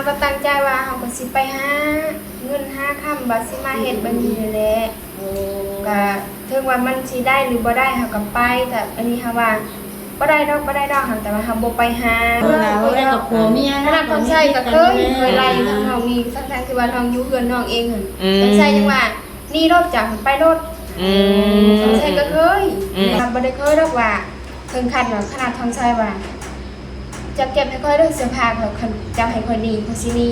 ກໍຕັ້ງໃຈວ່າເຮົາກໍຊິໄປຫາເງິນຫາຄຳ ວ່າຊິມາເຮັດແບບນີ້ແຫຼະ. ໂອ້ ກະເຖິງວ່າມັນຊິໄດ້ຫຼືບໍ່ໄດ້ ເຮົາກໍໄປ, ແຕ່ອັນນີ້ເຮົາວ່າບໍ່ໄດ້ດອກ ບໍ່ໄດ້ດອກ ແຕ່ວ່າເຮົາບໍ່ໄປຫາ. ເອີ ບໍ່ໄດ້ກັບຜົວເມຍນະ ຂະໜາດທອງໄຊກໍເຄີຍ ເຄີຍໄລ່ທາງນ້ອງນີ້ ທັງໆທີ່ວ່ານ້ອງຢູ່ເຮືອນນ້ອງເອງຫັ້ນ. ອືມ ທອງໄຊຍັງວ່າ ໜີໂລດ ເຈົ້າຫັ້ນໄປໂລດ. ອືມ ທອງໄຊກໍເຄີຍ. ອືມ ແຕ່ວ່າບໍ່ໄດ້ເຄີຍດອກວ່າ ເຖິງຂັ້ນວ່າ ຂະໜາດທອງໄຊວ່າ ເຈົ້າເກັບໃຫ້ຂ້ອຍເດີ້ເສື້ອຜ້າຂ້ອຍ ຄັນເຈົ້າໃຫ້ຂ້ອຍໜີ ຂ້ອຍຊິໜີ.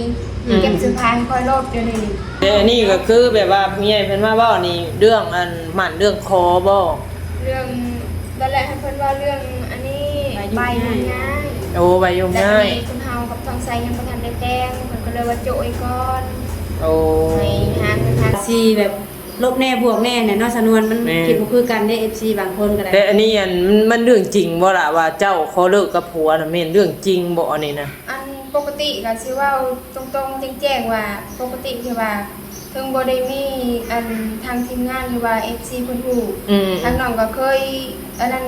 ອືມ ເກັບເສື້ອຜ້າໃຫ້ຂ້ອຍໂລດດຽວນີ້. ແຕ່ອັນນີ້ກໍຄືແບບວ່າຜູ້ໃຫຍ່ເພິ່ນມາເວົ້ານີ້ ເລື່ອງອັນໝັ້ນເລື່ອງຂໍບໍ່? ເລື່ອງ ຕອນແລກໃຫ້ເພິ່ນເວົ້າເລື່ອງອັນນີ້ ໃບໂຍກຍ້າຍ. ໂອ້ ໃບໂຍກຍ້າຍ. ແລ້ວນີ້ຄົນເຮົາກັບທອງໄຊຍັງບໍ່ທັນໄດ້ແຕ່ງ ເພິ່ນກໍເລີຍວ່າໂຈະໄວ້ກ່ອນ. ໂອ້ ໃຫ້ຫາເງິນຫາ ຊິແບບ ລົບແດ່ບວກແດ່ແຫຼະເນາະ ສະນວນ ມັນ ແມ່ນ ຄິດບໍ່ຄືກັນເດ້ ເອັຟຊີ ບາງຄົນກໍໄດ້. ແຕ່ອັນນີ້ ອັນ ມັນເລື່ອງຈິງບໍ່ລະ ວ່າເຈົ້າຂໍເລີກກັບຜົວນະ ແມ່ນເລື່ອງຈິງບໍ່ອັນນີ້ນະ? ອັນປົກກະຕິກໍຊິເວົ້າຕົງໆແຈ້ງໆວ່າ ປົກກະຕິທີ່ວ່າ ເຖິງບໍ່ໄດ້ມີ ອັນ ທາງທີມງານ ຫຼືວ່າ ເອັຟຊີ ເພິ່ນຮູ້ ອືມ ທາງນ້ອງກໍເຄີຍ ອັນນັ້ນ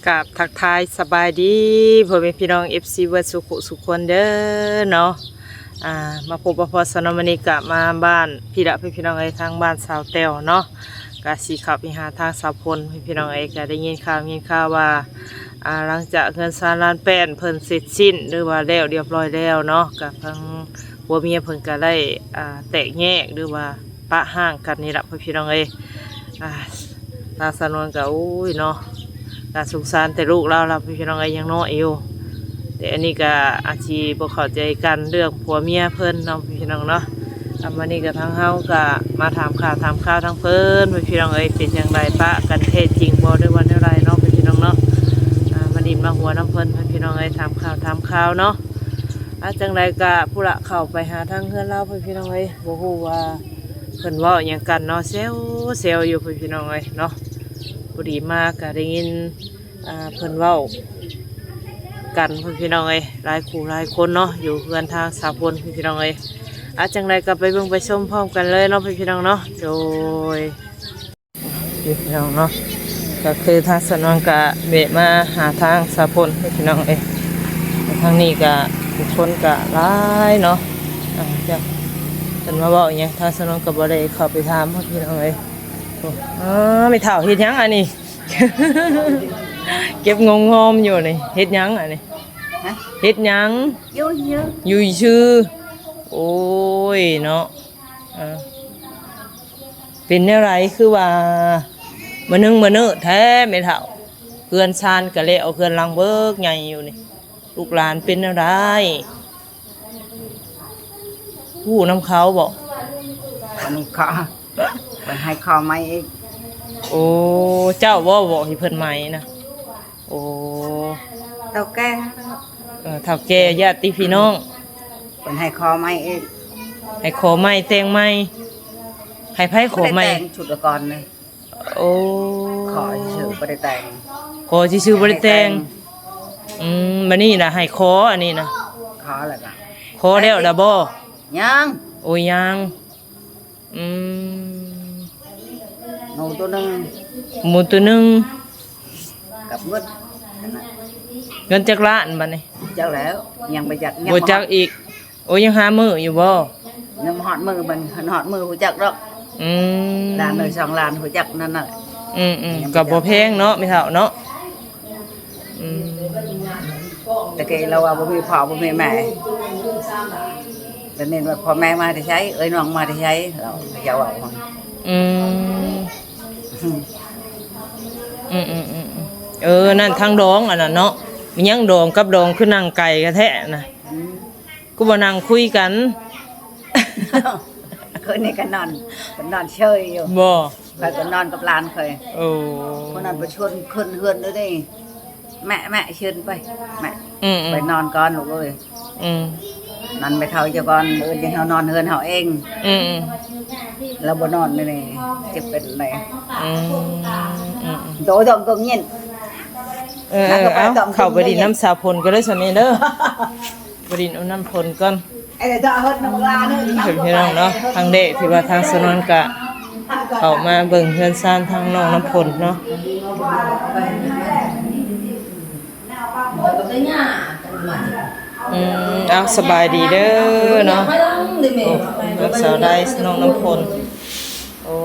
ກາບທັກທາຍສະບາຍດີພໍ່ແມ່ພີ່ນ້ອງ ເອັຟຊີ ເບິດສູ່ຜູ້ສູ່ຄົນເດີເນາະ. ອ່າ ມາພົບມາພໍ້ສາວນ້ອຍມື້ນີ້ກະມາບ້ານພີ້ລະ ພີ່ນ້ອງເອີຍ ທາງບ້ານສາວແຕ້ວເນາະ. ກະຊິເຂົ້າໄປຫາທາງສາວພົນ ພີ່ນ້ອງເອີຍ ກະໄດ້ຍິນຂ່າວ ຍິນຂ່າວວ່າ ອ່າ ຫຼັງຈາກເຮືອນຊານລານແປ້ນເພິ່ນເສັດສິ້ນ ຫຼືວ່າແລ້ວລຽບຮ້ອຍແລ້ວເນາະ ກະທາງຜົວເມຍເພິ່ນກະໄດ້ ອ່າ ແຕກແຍກ ຫຼືວ່າປະຮ້າງກັນນີ້ລະ ພີ່ນ້ອງເອີຍ. ອ່າ ທາງສາວນວນກະ ໂອ້ຍເນາະ ກະສົງສານແຕ່ລູກລາວລະ ພີ່ນ້ອງເອີຍ ຍັງນ້ອຍຢູ່. ແຕ່ອັນນີ້ກະອາດຊິບໍ່ເຂົ້າໃຈກັນເລື່ອງຜົວເມຍເພິ່ນເນາະ ພີ່ນ້ອງເນາະ. ອ່າ ມື້ນີ້ກະທາງເຮົາກະມາຖາມຂ່າວຖາມຄາວທາງເພິ່ນ ພີ່ນ້ອງເອີຍ ເປັນຈັ່ງໃດ ປະກັນແທ້ຈິງບໍ່ ຫຼືວ່າແນວໃດເນາະ ພີ່ນ້ອງເນາະ. ອ່າ ມາດິນມາຫົວນຳເພິ່ນ ພີ່ນ້ອງເອີຍ ຖາມຂ່າວຖາມຄາວເນາະ. ອ່າ ຈັ່ງໃດກະພຸ້ນລະ ເຂົ້າໄປຫາທາງເຮືອນລາວ ພີ່ນ້ອງເອີຍ ບໍ່ຮູ້ວ່າເພິ່ນເວົ້າຫຍັງກັນເນາະ ແຊວໆຢູ່ ພີ່ນ້ອງເອີຍເນາະ. ພໍດີມາກະໄດ້ຍິນ ອ່າ ເພິ່ນເວົ້າກັນ ພີ່ນ້ອງເອີຍ ຫຼາຍຄູ່ຫຼາຍຄົນເນາະ ຢູ່ເຮືອນທາງສາວພົນ ພີ່ນ້ອງເອີຍ. ອ່າ ຈັ່ງໃດກໍໄປເບິ່ງໄປຊົມພ້ອມກັນເລີຍເນາະ ພີ່ນ້ອງເນາະ. ໂດຍ ພີ່ນ້ອງເນາະ ກໍຄືທາງສາວນວນກໍແວະມາຫາທາງສາວພົນ ພີ່ນ້ອງເອີຍ. ທາງນີ້ກໍຄົນກໍຫຼາຍເນາະ. ອ່າ ເພິ່ນມາເວົ້າຫຍັງ ທາງສາວນວນກໍບໍ່ໄດ້ເຂົ້າໄປຖາມ ພີ່ນ້ອງເອີຍ. ໂອ້ ອ້າ ແມ່ເຖົ້າເຮັດຫຍັງອັນນີ້? ເກັບງົມງອມຢູ່ນີ້ ເຮັດຫຍັງອັນນີ້? ຮະ? ເຮັດຫຍັງ? ຢູ່ຊື່ ຢູ່ຊື່. ໂອ້ຍເນາະ ເອີ ເປັນແນວໃດຄືວ່າມະນຶງມະເນີແທ້ແມ່ເຖົ້າ? ເຮືອນຊານກະແລ້ວ ເຮືອນຫຼັງເບີກໃຫຍ່ຢູ່ນີ້ ລູກຫຼານເປັນແນວໃດ? ຮູ້ນຳເຂົາບໍ່? ອັນນີ້ກໍ ເພິ່ນໃຫ້ຂໍໃໝ່ອີກ. ໂອ້ ເຈົ້າບໍ່ບອກໃຫ້ເພິ່ນໃໝ່ນະ? ໂອ້ ເຖົ້າແກ່ ເອີ ເຖົ້າແກ່ ຍາດຕິພີ່ນ້ອງ ເພິ່ນໃຫ້ຂໍໃໝ່ອີກ. ໃຫ້ຂໍໃໝ່ ແຕ່ງໃໝ່? ໃຫ້ໃຜຂໍໃໝ່? ບໍ່ໄດ້ແຕ່ງ ຊຸດກ່ອນນີ້. ໂອ້ ຂໍຊື່ໆ ບໍ່ໄດ້ແຕ່ງ. ຂໍຊື່ໆ ບໍ່ໄດ້ແຕ່ງ. ອືມ ບັດນີ້ນະໃຫ້ຂໍອັນນີ້ນະ. ຂໍແລ້ວກະ ຂໍແລ້ວລະບໍ່? ຍັງ. ໂອ້ ຍັງ. ອືມ ໝູໂຕໜຶ່ງ ໝູໂຕໜຶ່ງ ກັບເງິນ ເງິນຈັກລ້ານບັດນີ້? ຈັກແລ້ວ ຍັງບໍ່ຈັກ ຍັງບໍ່ຈັກອີກ. ໂອ້ ຍັງຫາມື້ຢູ່ບໍ່? ຍັງບໍ່ຮອດມື້ ມັນຮອດມື້ຮູ້ຈັກດອກ. ອືມ ລ້ານໜຶ່ງສອງລ້ານຮູ້ຈັກນັ້ນນະ. ອືມໆ ຍັງບໍ່ຈັກ ກໍບໍ່ແພງເນາະ ແມ່ເຖົ້າເນາະ. ອືມ ແຕ່ກີ້ລາວວ່າບໍ່ມີພໍ່ບໍ່ມີແມ່ ແລ້ວນີ້ວ່າພໍ່ແມ່ມາແຕ່ໃສ ເອີຍນ້ອງມາແຕ່ໃສ ລາວເຈົ້າເວົ້າ. ອືມ ອືມໆໆ ເອີ ນັ້ນທາງດອງອັນນັ້ນເນາະ ມີຫຍັງດອງກັບດອງ ຄືນັ່ງໄກກັນແທ້ນະ. ອືມ ຄືບໍ່ນັ່ງຄຸຍກັນ? ຄືນນີ້ກໍນອນ ກໍນອນເຊີຍຢູ່. ບໍ່? ຂ້ອຍກໍນອນກັບຫຼານຂ້ອຍ. ໂອ້ ຄົນນັ້ນໄປຊວນຂຶ້ນເຮືອນເດ້ ແມ່ ແມ່ ເຊີນໄປ ແມ່ ອືມໆ ໄປນອນກ່ອນລູກເອີຍ. ອືມ ນອນໄປເຖົ້າເຈົ້າກ່ອນ ມື້ອື່ນຈັ່ງເຮົານອນເຮືອນເຮົາເອງ. ອືມໆ ລາວບໍ່ນອນນີ້ ເຈັບເປັນໄດ. ອືມ ອືມໆ ໂຕຕ້ອງກໍເງຍນ. ເອີ ເອົາ ເຂົ້າໄປດິນນຳສາວພົນກໍໄດ້ຊະນີ້ເດີ ໄປດິນເອົານ້ຳຝົນກ່ອນ. ເອີ ເຈົ້າເຮັດນ້ຳລາເນາະ ເປັນພີ່ນ້ອງເນາະ ຄັ້ງແລກທີ່ວ່າທາງສາວນວນກະເຂົ້າມາເບິ່ງເຮືອນຊານທາງນ້ອງນ້ຳຝົນເນາະ. ອືມ ເອົາ ສະບາຍດີເດີເນາະ ໂອ້ ທາງສາວໄດ ນ້ອງນ້ຳຝົນ. ໂອ້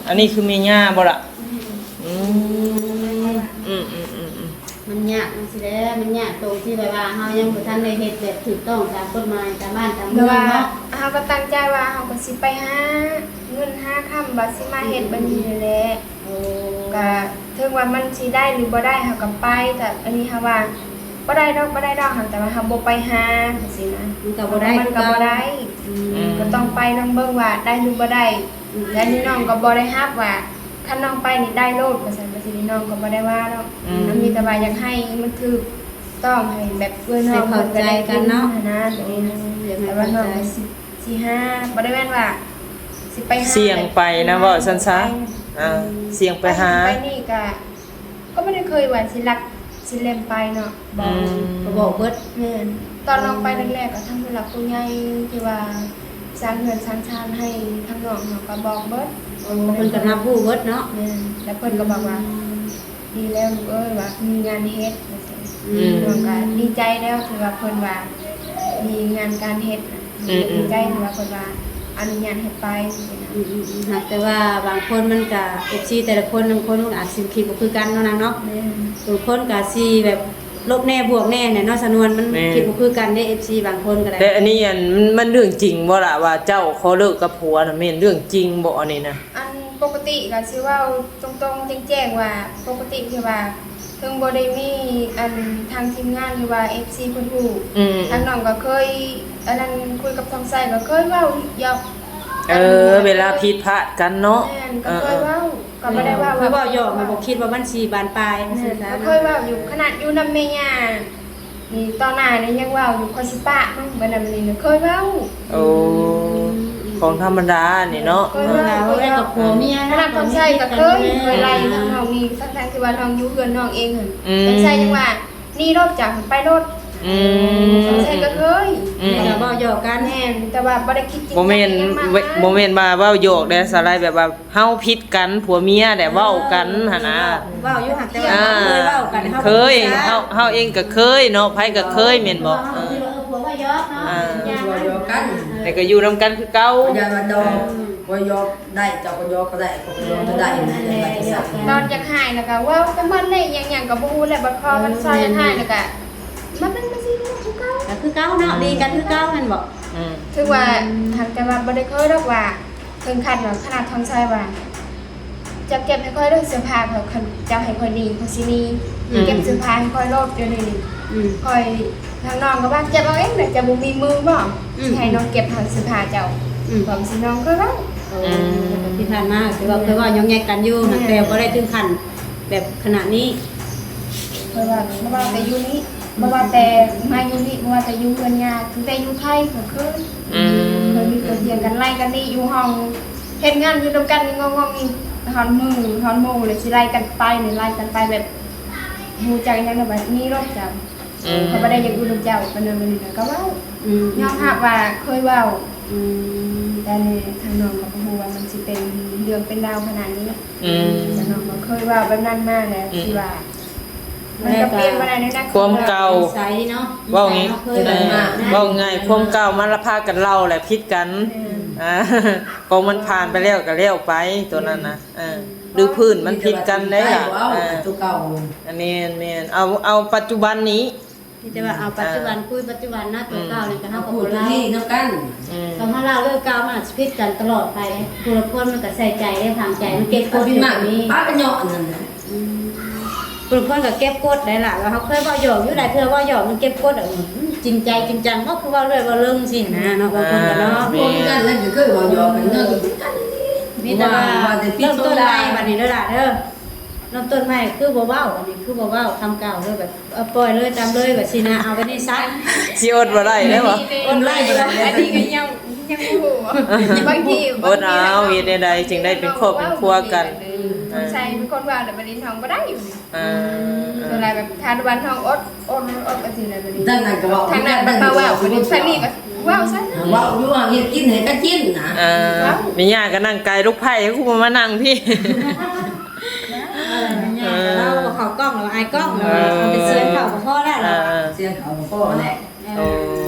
ອັນນີ້ຄືແມ່ຍ່າບໍ່ລະ? ອືມ ອືມໆໆໆ ມັນຍາກຈັ່ງຊີ້ແຫຼະ ມັນຍາກຕົງທີ່ແບບວ່າເຮົາຍັງບໍ່ທັນໄດ້ເຮັດແບບຖືກຕ້ອງຕາມກົດໝາຍຕາມບ້ານຕາມເມືອງເນາະ. ເຮົາກໍຕັ້ງໃຈວ່າເຮົາກໍຊິໄປຫາເງິນຫາຄຳ ວ່າຊິມາເຮັດແບບນີ້ແຫຼະ. ໂອ້ ກະເຖິງວ່າມັນຊິໄດ້ຫຼືບໍ່ໄດ້ເຮົາກໍໄປ ແຕ່ອັນນີ້ເຮົາວ່າບໍ່ໄດ້ດອກ ບໍ່ໄດ້ດອກ ແຕ່ວ່າເຮົາບໍ່ໄປຫາຈັ່ງຊີ້ນະ ມັນກໍບໍ່ໄດ້ ມັນກໍບໍ່ໄດ້. ອືມ ອືມ ກໍຕ້ອງໄປລອງເບິ່ງວ່າໄດ້ຫຼືບໍ່ໄດ້. ອືມ ແລ້ວນີ້ນ້ອງກໍບໍ່ໄດ້ຮັບວ່າ ຄັນນ້ອງໄປນີ້ໄດ້ໂລດວ່າຊັ້ນ ວ່າຊີ້ນີ້ນ້ອງກໍບໍ່ໄດ້ວ່າດອກ. ອືມ ມັນມີແຕ່ວ່າຢາກໃຫ້ມັນຖືກຕ້ອງ ໃຫ້ແບບເອື້ອຍນ້ອງເພິ່ນກໍໄດ້ກິນຫັ້ນນະ. ໂອ້ ຢາກໃຫ້ເຂົ້າໃຈ ແຕ່ວ່ານ້ອງກໍຊິ ຊິຫາ ບໍ່ໄດ້ແມ່ນວ່າຊິໄປຫາ ສ່ຽງໄປນະ ເວົ້າຊັ້ນຊະ. ອ່າ ສ່ຽງໄປຫາ ໄປນີ້ກໍ ກໍບໍ່ໄດ້ເຄີຍວ່າຊິລັກຊິເຫຼັ້ນໄປເນາະ. ອືມ ບອກ ກໍບອກເບິດ. ແມ່ນ ຕອນນ້ອງໄປແລກໆ ກໍທັງຜູ້ຫຼັກຜູ້ໃຫຍ່ທີ່ວ່າສ້າງເຮືອນສ້າງຊານໃຫ້ທາງນ້ອງເຮົາກໍບອກເບິດ. ໂອ້ ເພິ່ນກໍຮັບຮູ້ເບິດເນາະ. ແມ່ນ ແລ້ວເພິ່ນກໍບອກວ່າ ອືມ ດີແລ້ວລູກເອີຍ ວ່າມີງານເຮັດວ່າຊັ້ນ. ອືມ ນ້ອງກໍດີໃຈແລ້ວທີ່ວ່າເພິ່ນວ່າມີງານການເຮັດ. ອືມ ອືມ ດີໃຈທີ່ວ່າເພິ່ນວ່າອະນຸຍາດໃຫ້ໄປ. ອືມໆໆ ຫາກແຕ່ວ່າບາງຄົນມັນກະ ເອັຟຊີ ແຕ່ລະຄົນ ບາງຄົນມັນອາດສິຄິດບໍ່ຄືກັນເນາະນາງເນາະ. ແມ່ນ ບາງຄົນກະຊິແບບລົບແດ່ບວກແດ່ແຫຼະເນາະສາວນວນ ມັນ ແມ່ນ ຄິດບໍ່ຄືກັນເດ້ ເອັຟຊີ ບາງຄົນກໍໄດ້. ແຕ່ອັນນີ້ອັນ ມັນເລື່ອງຈິງບໍ່ລະ ວ່າເຈົ້າຂໍເລີກກັບຜົວນະ ແມ່ນເລື່ອງຈິງບໍ່ອັນນີ້ນະ? ອັນປົກກະຕິກໍຊິເວົ້າຕົງໆ ແຈ້ງໆ ວ່າປົກກະຕິທີ່ວ່າ ເຖິງບໍ່ໄດ້ມີອັນທາງທີມງານ ຫຼືວ່າ ເອັຟຊີ ເພິ່ນຮູ້ ອືມ ທາງນ້ອງກໍເຄີຍອັນນັ້ນ ຄຸຍກັບທອງໄຊ ກໍເຄີຍເວົ້າຫຍອກ. ເອີ ເວລາຜິດພາດກັນເນາະ. ແມ່ນ ກໍເຄີຍເວົ້າ ເອີ ກໍບໍ່ໄດ້ວ່າ ເຄີຍເວົ້າຫຍອກ ບໍ່ຄິດວ່າມັນຊິບານປາຍ. ແມ່ນ ກໍເຄີຍເວົ້າຢູ່ ຂະໜາດຢູ່ນຳແມ່ຍ່ານີ້ ຕໍ່ໜ້ານີ້ຍັງເວົ້າຢູ່ ຂ້ອຍຊິປະມຶງ ບາດນັ້ນນີ້ເຄີຍເວົ້າ. ໂອ້ ອືມ ຂອງທຳມະດານີ້ເນາະ. ເຄີຍເວົ້າ ເອີ ເວົ້າກັບຜົວເມຍນະ ທາງທອງໄຊກໍເຄີຍ ເຄີຍໄລ່ທາງນ້ອງນີ້ ທັງໆ ທີ່ວ່ານ້ອງຢູ່ເຮືອນນ້ອງເອງຫັ້ນ. ອືມ ທອງໄຊຍັງວ່າ ໜີໂລດ ເຈົ້າຫັ້ນໄປໂລດ. ອືມ ທອງໄຊກໍເຄີຍ ອືມ ແລ້ວກໍເວົ້າຫຍອກກັນ. ແມ່ນ ແຕ່ວ່າບໍ່ໄດ້ຄິດຈິງຈັງ ບໍ່ແມ່ນ ຫຍັງມາກມາຍ. ບໍ່ແມ່ນວ່າເວົ້າຫຍອກເດ້ ສາວໄລ ແບບວ່າເຮົາຜິດກັນ ຜົວເມຍແຫຼະ ເວົ້າກັນຫັ້ນນະ. ເອີ ເວົ້າຢູ່ ຫາກແຕ່ວ່າ ອ່າ ເຄີຍເວົ້າກັນ ເຮົາ ເຄີຍ ເຮົາ ເຮົາເອງກໍເຄີຍເນາະ ໃຜກໍເຄີຍແມ່ນບໍ່? ເອີ ເອີ ຜົວວ່າຫຍອກເນາະ ອ່າ ຢ່າ ຜົວຫຍອກກັນ ແຕ່ກໍຢູ່ນຳກັນຄືເກົ່າ. ຢ່າວ່າດອກ ຜົວຫຍອກ ໄດ້ ເຈົ້າກໍຢອກກໍໄດ້ ຂ້ອຍກໍຢອກກໍໄດ້ນະ. ຕອນຢາກຫາຍແລ້ວກໍເວົ້າກັນໝົດແຫຼະ ຫຍັງໆກໍບໍ່ຮູ້ແຫຼະ ບັດພໍມັນຊອຍຢາກຫາຍແລ້ວກໍ ມັນເປັນຈັ່ງຊີ້ຄືເກົ່າ ກໍຄືເກົ່າເນາະ. ອືມ ດີກັນຄືເກົ່າແມ່ນບໍ່? ອືມ ຖືວ່າ ອືມ ຫາກແຕ່ວ່າບໍ່ໄດ້ເຄີຍດອກວ່າ ເຖິງຂັ້ນວ່າ ຂະໜາດທອງໄຊວ່າ ເຈົ້າເກັບໃຫ້ຂ້ອຍເດີເສື້ອຜ້າຂ້ອຍ ຄັນເຈົ້າໃຫ້ຂ້ອຍໜີ ຂ້ອຍຊິໜີ. ອືມ ເກັບເສື້ອຜ້າໃຫ້ຂ້ອຍໂລດດຽວນີ້. ອືມ ຂ້ອຍ ທາງນ້ອງກໍວ່າເກັບເອົາເອງນະ ເຈົ້າບໍ່ມີມືບໍ? ອືມ ຊິໃຫ້ນ້ອງເກັບເອົາເສື້ອຜ້າເຈົ້າ. ອືມ ຄວາມຊິນ້ອງເຄີຍເວົ້າ. ໂອ້ ອືມ ທີ່ຜ່ານມາກໍຄືວ່າ ແມ່ນ ເຄີຍເວົ້າຫຍອກແຍກກັນຢູ່ ແມ່ນ ແຕ່ບໍ່ໄດ້ເຖິງຂັ້ນແບບຂະໜາດນີ້. ເຄີຍວ່າ ບໍ່ວ່າແຕ່ຢູ່ນີ້ ບໍ່ວ່າແຕ່ມາຢູ່ນີ້ ບໍ່ວ່າແຕ່ຢູ່ເຮືອນຍາ ຕັ້ງແຕ່ຢູ່ໄທກໍເຄີຍ. ອືມ ເຄີຍມີຕົວຖຽງກັນ ໄລ່ກັນນີ້ ຢູ່ຫ້ອງເຮັດງານຢູ່ນຳກັນນີ້ ງອງໆນີ້ ຮອດມື້ ຮອດໂມງແລ້ວຊິໄລ່ກັນໄປນີ້ ໄລ່ກັນໄປແບບ ຮູ້ຈັກຫຍັງແລ້ວບັດນີ້ໂລດເຈົ້າ. ອືມ ຂ້ອຍບໍ່ໄດ້ຢາກຢູ່ນຳເຈົ້າປານນັ້ນ ປານນີ້ນະ ກໍເວົ້າ. ອືມ ຍອມຮັບວ່າເຄີຍເວົ້າ. ອືມ ແຕ່ນີ້ທາງນ້ອງກໍບໍ່ຮູ້ວ່າມັນຊິເປັນເລື່ອງເປັນລາວຂະໜາດນີ້. ອືມ ແຕ່ນ້ອງກໍເຄີຍເວົ້າແບບນັ້ນມາແລ້ວ. ອືມ ທີ່ວ່າ ມັນກໍປ່ຽນບໍ່ໄດ້ໃນ ຄວາມເກົ່າ ນິໄສເນາະ ເວົ້າງ່າຍ ນິໄສເນາະ ເຄີຍ ເອີ ເວົ້າງ່າຍ ຄວາມເກົ່າມັນລະພາກັນເລົ່າແຫຼະ ຜິດກັນ. ແມ່ນ ອ່າ ຂອງມັນຜ່ານໄປແລ້ວກໍແລ້ວໄປ ຕົວນັ້ນນະ. ອືມ ເອີ ຫຼືພື້ນມັນຜິດກັນໄດ໋ລະ. ເອີ ຕົວເກົ່າ ແມ່ນໆ ເອົາ ເອົາປັດຈຸບັນນີ້ ມີແຕ່ວ່າເອົາປັດຈຸບັນ ອ່າ ຄຸຍປັດຈຸບັນນະ ຕົວເກົ່ານີ້ກໍເຮົາກໍບໍ່ເລົ່ານຳກັນ. ອືມ ຖ້າເຮົາເລົ່າເລື່ອງເກົ່າ ມັນອາດຊິຜິດກັນຕະຫຼອດໄປ. ຜູ້ລາງຄົນມັນກໍໃສ່ໃຈເດ້ ຝັງໃຈ ມັນເກັບກົດຢູ່ແບບນີ້ ປາກະເຍາະນັ້ນ. ອືມ ຜູ້ລາງຄົນກໍເກັບກົດໄດ້ລະ ວ່າເຮົາເຄີຍເວົ້າຫຍອກຢູ່ ຫຼາຍເທື່ອເວົ້າຫຍອກມັນເກັບກົດ. ອືມ ຈິງໃຈຈິງຈັງບໍ່ ຄືເວົ້າເລື້ອຍເວົ້າເລື່ອງຊີ້ນະເນາະ ບາງຄົນກໍເນາະ. ແມ່ນ ຄົນກັນນັ້ນກໍເຄີຍເວົ້າຫຍອກກັນເນາະ ມີແຕ່ວ່າເລີ່ມຕົ້ນໃໝ່ບັດນີ້ເດີຫຼະເດີ. ເລີ່ມຕົ້ນໃໝ່ຄືບໍ່ເວົ້າ ອັນນີ້ຄືບໍ່ເວົ້າ ຄຳເກົ່າເລີຍ ແບບ ເອີ ປ່ອຍເລີຍ ຕາມເລີຍ ແບບຊີ້ນະ ເອົາໄປນີ້ຊະ ຊິອົດບໍ່ໄດ້ເດ້ບໍ່? ອົດໄດ້ຢູ່ ອັນນີ້ກໍຍັງ ຍັງບໍ່ຮູ້ ບາງທີ ອົດເອົາ ເຮັດແນວໃດຈຶ່ງໄດ້ເປັນຄອບເປັນຄົວກັນ? ອືມ ໃສ່ເປັນຄົນເວົ້າແລ້ວ ບັດນີ້ນ້ອງບໍ່ໄດ້ຢູ່ນີ້. ອ່າ ສ່ວນຫຼາຍແບບ ຖ້າວ່ານ້ອງອົດ ອົດ ອົດ ອັນຊີ້ນະ ບັດນີ້ ທາງນັ້ນກໍເວົ້າ ທາງນັ້ນກໍເວົ້າ ບັດນີ້ທາງນີ້ກໍ ເວົ້າຊັ້ນ ເວົ້າຢູ່ວ່າເຮັດກິນໃຫ້ກະກິນນະ. ເອີ ເວົ້າ ແມ່ຍ່າກໍນັ່ງໄກລູກໄຜ່ ຄືບໍ່ມານັ່ງພີ້. ເອີ ແມ່ຍ່າກໍເວົ້າບໍ່ເຂົ້າກ້ອງແລ້ວ ອາຍກ້ອງແລ້ວ ເອີ ເອົາແຕ່ສຽງເຂົ້າກໍພໍແລ້ວ ເອີ ລາວວ່າ ສຽງເຂົ້າກໍພໍແຫຼະ. ເອີ ໂອ້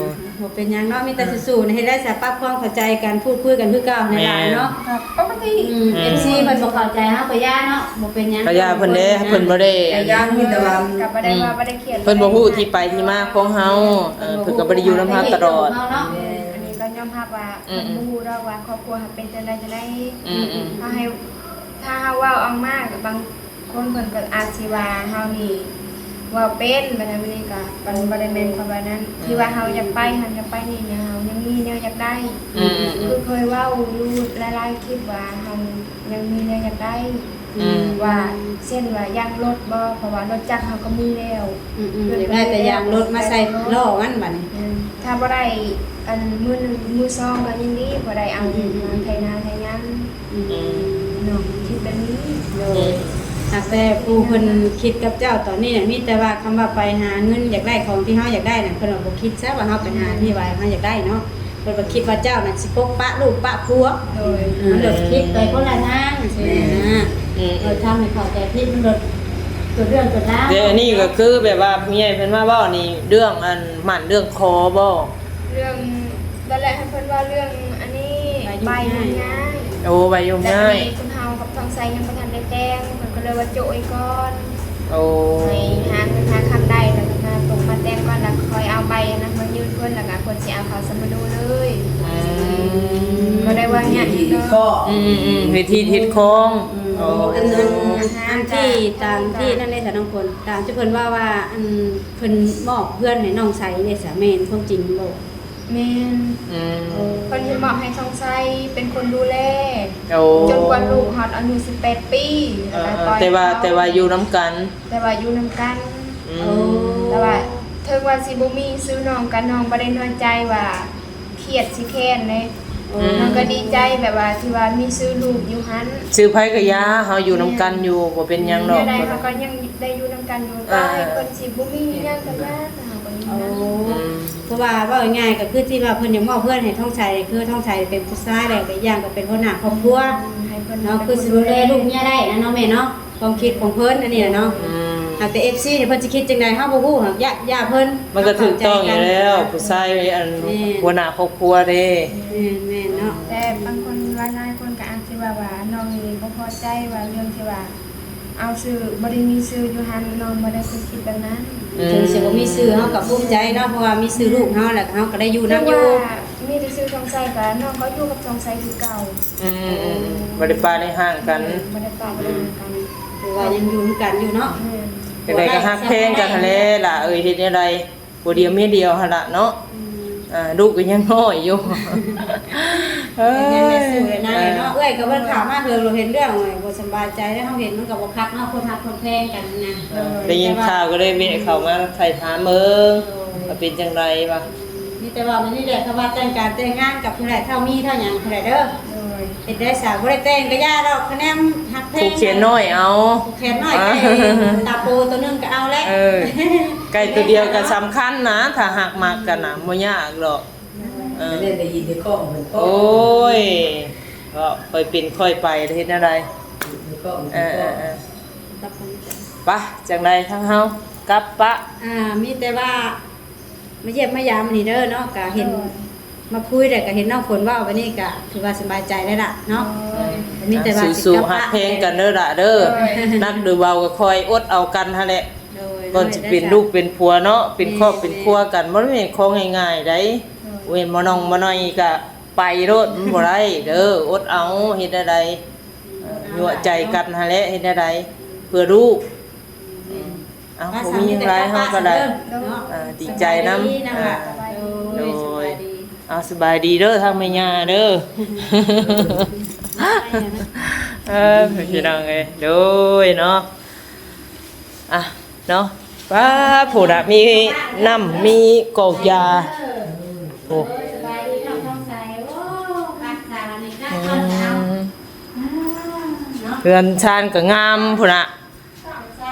ບໍ່ເປັນຫຍັງເນາະ ມີແຕ່ ເອີ ສູ້ໆ ເຮັດໄດ້ສະ ປັບຄວາມເຂົ້າໃຈກັນ ພູດຄຸຍກັນຄືເກົ່ານີ້ແຫຼະເນາະ. ແມ່ນ ກໍປົກກະຕິ ອືມ ເອັຟຊີເພິ່ນບໍ່ເຂົ້າໃຈເຮົາກໍຢ່າເນາະ ບໍ່ເປັນຫຍັງ ກໍຢ່າເພິ່ນເດ້ ເພິ່ນບໍ່ໄດ້ ກໍຢ່າ ມີແຕ່ວ່າ ກໍບໍ່ໄດ້ວ່າ ອືມ ບໍ່ໄດ້ຂຽນ ເພິ່ນບໍ່ຮູ້ທີ່ໄປທີ່ມາຂອງເຮົາ ເອີ ເພິ່ນກໍບໍ່ໄດ້ຢູ່ນຳເຮົາຕະຫຼອດ. ເອີ ອັນນີ້ກໍຍອມຮັບວ່າ ອືມ ເພິ່ນບໍ່ຮູ້ດອກວ່າຄອບຄົວເຮົາເປັນຈັ່ງໃດຈັ່ງໃດ. ອືມໆ ເຮົາໃຫ້ ຖ້າເຮົາເວົ້າອອກມາ ບາງຄົນເພິ່ນກໍອາດຊິວ່າເຮົານີ້ເວົ້າເປັນ ແບບນັ້ນ ແບບນີ້ ກໍມັນບໍ່ໄດ້ແມ່ນຄວາມວ່ານັ້ນ ອືມ ທີ່ວ່າເຮົາຢາກໄປຫັ້ນ ຢາກໄປນີ້ນະ ເຮົາຍັງມີແນວຢາກໄດ້. ອືມໆໆ ຄືເຄີຍເວົ້າຢູ່ຫຼາຍໆຄລິບວ່າ ເຮົາຍັງມີແນວຢາກໄດ້ ອືມ ວ່າເຊັ່ນວ່າຢາງລົດບໍ ເພາະວ່າລົດຈັກເຮົາກໍມີແລ້ວ. ອືມໆ ຢາກໄດ້ແຕ່ຢາງລົດມາໃສ່ລໍ້ມັນບາດນີ້. ອືມ ຖ້າບໍ່ໄດ້ອັນມືໜຶ່ງມືສອງກໍຍັງດີ ພໍໄດ້ເອົາ ອືມໆໆ ມາໄຖນາໄຖຫຍັງ. ອືມ ອືມ ນ້ອງຄິດແບບນີ້. ໂດຍ ອືມ ຫາກແຕ່ຜູ້ເພິ່ນຄິດກັບເຈົ້າຕອນນີ້ນະ ມີແຕ່ວ່າຄຳວ່າໄປຫາເງິນ ຢາກໄດ້ຂອງທີ່ເຮົາຢາກໄດ້ນະ ເພິ່ນວ່າບໍ່ຄິດຊະວ່າເຮົາໄປຫາ ອືມ ທີ່ວ່າເຮົາຢາກໄດ້ເນາະ. ເພິ່ນວ່າຄິດວ່າເຈົ້ານະຊິປົກປະລູກປະຜົວ. ໂດຍ ອືມ ມັນເລີຍຄິດໄປຄົນລະທາງຊີ້ນະ. ແມ່ນ ອືມໆ ເອີ ທຳໃຫ້ເຂົ້າໃຈຜິດ ມັນເລີຍເກີດເລື່ອງເກີດລາວ. ແຕ່ອັນນີ້ກໍຄືແບບວ່າຜູ້ໃຫຍ່ເພິ່ນມາເວົ້ານີ້ ເລື່ອງອັນໝັ້ນເລື່ອງຂໍບໍ? ເລື່ອງ ຕອນແລກໃຫ້ເພິ່ນເວົ້າເລື່ອງອັນນີ້ ໃບໂຍກຍ້າຍ ໃບໂຍກຍ້າຍ. ໂອ້ ໃບໂຍກຍ້າຍ ແລ້ວອັນນີ້ຄົນເຮົາກັບທອງໄຊຍັງບໍ່ທັນໄດ້ແຕ່ງ ເພິ່ນກໍເລີຍວ່າໂຈະໄວ້ກ່ອນ. ໂອ້ ໃຫ້ຫາເງິນຫາຄຳໄດ້ ແລ້ວກໍມາຕົກມາແຕ່ງກ່ອນ ແລ້ວຄ່ອຍເອົາໃບນັ້ນມາຍື່ນເພິ່ນ ແລ້ວກໍເພິ່ນຊິເອົາເຂົ້າສຳມະໂນເລີຍ. ອືມ ບໍ່ໄດ້ວ່າຫຍັງເນາະ. ອືມໆໆ ເຮັດທີ່ເຮັດຄອງ. ອືມ ໂອ້ ອັນ ອັນ ອັນທີ່ຕາມທີ່ນັ້ນເດ້ສະ ນ້ອງຝົນ ຕາມທີ່ເພິ່ນເວົ້າວ່າ ອັນ ເພິ່ນມອບເຮືອນໃຫ້ນ້ອງໃສເດ້ສະ ແມ່ນຄວາມຈິງບໍ່? ແມ່ນ. ອືມ ເພິ່ນຊິມອບໃຫ້ທອງໄຊເປັນຄົນດູແລ. ໂອ້ ຈົນກວ່າລູກຮອດອາຍຸສິບແປດປີ ເອີ ແລ້ວກໍປ່ອຍ ແຕ່ວ່າ ເຂົາ ແຕ່ວ່າຢູ່ນຳກັນ. ແຕ່ວ່າຢູ່ນຳກັນ. ອືມ ໂອ້ ແຕ່ວ່າເຖິງວ່າຊິບໍ່ມີຊື່ນ້ອງ ກໍນ້ອງບໍ່ໄດ້ນ້ອຍໃຈວ່າຄຽດຊິແຄ້ນເດ້. ອືມ ນ້ອງກໍດີໃຈແບບວ່າທີ່ວ່າມີຊື່ລູກຢູ່ຫັ້ນ. ຊື່ໃຜກໍຢ່າ ເຮົາຢູ່ນຳກັນຢູ່ ບໍ່ເປັນຫຍັງດອກ. ແນວໃດເຮົາກໍຍັງໄດ້ຢູ່ນຳກັນຢູ່. ເອີ ຕໍ່ໃຫ້ເພິ່ນຊິບໍ່ມີຫຍັງກໍຢ່າ ເຮົາກໍຢູ່ນຳ. ໂອ້ ອືມ ເພາະວ່າເວົ້າງ່າຍໆ ກໍຄືທີ່ວ່າເພິ່ນຢາກມອບເຮືອນໃຫ້ທອງໄຊ ຄືທອງໄຊເປັນຜູ້ຊາຍແລ້ວ ແລະ ອີກຢ່າງກໍເປັນຫົວໜ້າຄອບຄົວເນາະ ຄືຊິດູແລລູກເມຍໄດ້ນະເນາະແມ່ເນາະ. ຄວາມຄິດຂອງເພິ່ນອັນນີ້ແຫຼະເນາະ. ອືມ ຫາກແຕ່ເອັຟຊີນີ້ເພິ່ນຊິຄິດຈັ່ງໃດເຮົາບໍ່ຮູ້ ຫາກຢ່າ ຢ່າເພິ່ນ. ມັນກໍຖືກຕ້ອງຢູ່ແລ້ວ ເຮົາເຂົ້າໃຈກັນ ຜູ້ຊາຍອັນ ແມ່ນ ຫົວໜ້າຄອບຄົວເດ້. ແມ່ນໆເນາະ. ແຕ່ບາງຄົນ ຫຼາຍໆຄົນກໍອາດຊິວ່າ ວ່ານ້ອງນີ້ບໍ່ພໍໃຈວ່າເລື່ອງທີ່ວ່າເອົາຊື່ ບໍ່ໄດ້ມີຊື່ຢູ່ຫັ້ນ ນ້ອງບໍ່ໄດ້ຄິດແບບນັ້ນ. ອືມ ເຖິງຊິບໍ່ມີຊື່ເຮົາກໍພູມໃຈເນາະ ເພາະວ່າມີຊື່ລູກເຮົາ ແລ້ວເຮົາກໍໄດ້ຢູ່ນຳຢູ່. ມີແຕ່ຊື່ທອງໄຊ ກໍນ້ອງກໍຢູ່ກັບທອງໄຊຄືເກົ່າ. ອືມ ບໍ່ໄດ້ປະໄດ້ຫ່າງກັນ. ແມ່ນ ບໍ່ໄດ້ປະໄດ້ຫ່າງກັນ. ອືມ ຖືວ່າຍັງຢູ່ນຳກັນຢູ່ເນາະ. ແມ່ນ ຈັ່ງໃດກໍຮັກແພງກັນຫັ້ນແຫຼະຫຼ້າເອີຍ ເຮັດແນວໃດ ຜົວດຽວເມຍດຽວຫັ້ນລະເນາະ. ອືມ ອ່າ ລູກກໍຍັງນ້ອຍຢູ່. ເອີ ຍັງໄດ້ສູ້ໄດ້ນານເນາະ. ເອີ ເອື້ອຍກໍເພິ່ນຖາມມາເຖິງ ເຫັນເລື່ອງບໍ່ສະບາຍໃຈ ແລ້ວເຮົາເຫັນມັນກໍບໍ່ຄັກເນາະ ຄົນຮັກຄົນແພງກັນນະ. ເອີ ໄດ້ຍິນຂ່າວກໍເລີຍແວະເຂົ້າມາໄຖ່ຖາມເບິ່ງ ໂດຍ ວ່າເປັນຈັ່ງໃດວະ. ມີແຕ່ວ່າມື້ນີ້ແຫຼະ ຄຳວ່າແຕ່ງການແຕ່ງງານກັບຜູ້ໃດເທົ່າມີເທົ່າຫຍັງຜູ້ໃດເດີ. ໂດຍ ເຮັດໄດ້ສາ ບໍ່ໄດ້ແຕ່ງກໍຢ່າດອກ ຄະແນນຮັກແພງ ຜູກແຂນນ້ອຍເອົາ ຜູກແຂນນ້ອຍ ອ່າ ໄປຕາໂປຕົວໜຶ່ງກໍເອົາແຫຼະ. ເອີ ໄກ່ຕົວດຽວກໍສຳຄັນນະ ຖ້າຮັກມັກກັນນະ ບໍ່ຍາກດອກ. ເອີ ໄດ້ຍິນແຕ່ຂອງເພິ່ນ. ໂອ້ຍ ກໍຄ່ອຍເປັນຄ່ອຍໄປ ເຮັດແນວໃດ. ເອີໆໆ ປະ ຈັ່ງໃດທາງເຮົາກັບປະ. ອ່າ ມີແຕ່ວ່າ ມາຢ້ຽມມາຢາມມື້ນີ້ເດີເນາະ ກະເຫັນ ໂດຍ ມາຄຸຍແລ້ວກະເຫັນນ້ອງຝົນເວົ້າ ບາດນີ້ກະຖືວ່າສະບາຍໃຈແລ້ວລະເນາະ. ໂດຍ ມີແຕ່ວ່າ ອ່າ ສູ້ໆ ຊິກັບ ຮັກແພງກັນເດີລະເດີ. ໂດຍ ໜັກຫຼືເບົາກໍຄ່ອຍອົດເອົາກັນຫັ້ນແຫຼະ. ໂດຍ ກ່ອນຊິເປັນລູກເປັນຜົວເນາະ ເປັນຄອບເປັນຄົວກັນ ບໍ່ແມ່ນຂອງງ່າຍໆໃດ. ໂດຍ ເວັ້ນບໍ່ນ້ອງບໍ່ນ້ອຍກະໄປໂລດ ມັນບໍ່ໄດ້ເດີ ອົດເອົາ ເຮັດແນວໃດ. ເອີ ຍົວະໃຈກັນຫັ້ນແຫຼະ ເຮັດແນວໃດ ເພື່ອລູກ. ເອີ ເອົ້າ ບໍ່ມີຫຍັງຫຼາຍ ເຮົາກໍໄດ້ ເອີ ດີໃຈນຳ. ໂດຍ ໂດຍ ເອົາ ສະບາຍດີເດີ ທາງແມ່ຍ່າເດີ. ເອີ ພີ່ນ້ອງເອີຍ ໂດຍເນາະ ອ່ະ ເນາະ ປ້າ ພຸ້ນນະ ມີນ້ຳ ມີກອກຢາ ໂອ້ ອືມ ເຮືອນຊານກໍງາມພຸ້ນນະ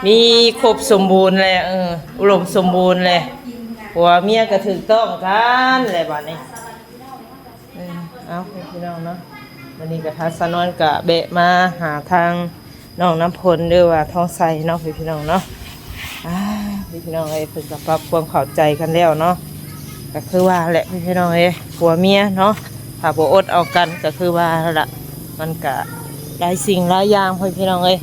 ມີຄົບສົມບູນແຫຼະ ເອີ ອຸດົມສົມບູນແຫຼະ ຜົວເມຍກໍຖືກຕ້ອງກັນແຫຼະບາດນີ້. ເອົາ ພີ່ນ້ອງເນາະ ມື້ນີ້ກໍທາງສາວນວນກໍແວະມາຫາທາງນ້ອງນ້ຳຝົນ ຫຼືວ່າທອງໃສເນາະ ພີ່ນ້ອງເນາະ. ອ່າ ພີ່ນ້ອງເອີຍ ເພິ່ນກໍປັບຄວາມເຂົ້າໃຈກັນແລ້ວເນາະ. ກໍຄືວ່າແຫຼະ ພີ່ນ້ອງເອີຍ ຜົວເມຍເນາະ ຖ້າບໍ່ອົດເອົາກັນ ກໍຄືວ່າລະ ມັນກະຫຼາຍສິ່ງຫຼາຍຢ່າງ ພໍ່ພີ່ນ້ອງເອີຍ.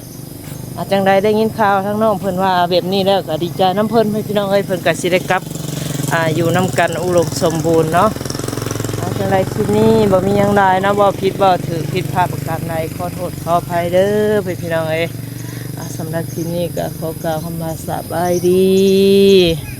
ອາ ຈັ່ງໃດໄດ້ຍິນຂ່າວທາງນ້ອງເພິ່ນວ່າແບບນີ້ແລ້ວ ກະດີໃຈນຳເພິ່ນ ພີ່ນ້ອງເອີຍ. ເພິ່ນກະຊິໄດ້ກັບ ອາ ຢູ່ນຳກັນອຸດົມສົມບູນເນາະ. ອາ ຈັ່ງໃດຄລິບນີ້ບໍ່ມີຫຍັງຫຼາຍເນາະ ເວົ້າຜິດເວົ້າຖືກ ຜິດພາດປະການໃດ ຂໍໂທດຂໍອະໄພເດີ ພີ່ນ້ອງເອີຍ. ອາ ສຳລັບຄລິບນີ້ກະຂໍກ່າວຄຳວ່າສະບາຍດີ.